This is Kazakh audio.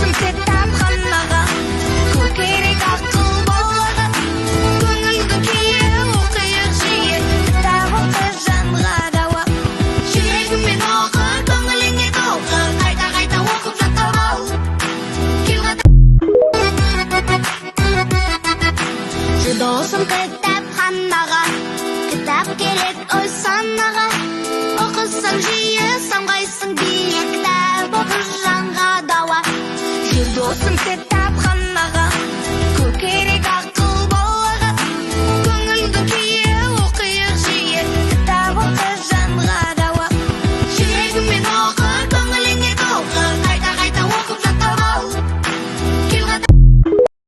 Досым, кітапханаға. Көп керек ақыл балаға. Көңілдің күйі, оқиық жиі. Кітап оқы, жанға дауа. Жүрегіңмен оқы, көңіліңе тоқы. Қайта қайта оқып жаттап ал. Кел қатар. Жүр, досым, кітапханаға. Кітап керек ой санаға. Оқысаң жиі, самғайсың биік. Кітап оқы, жанға дауа. Жүр, досым, кітапханаға.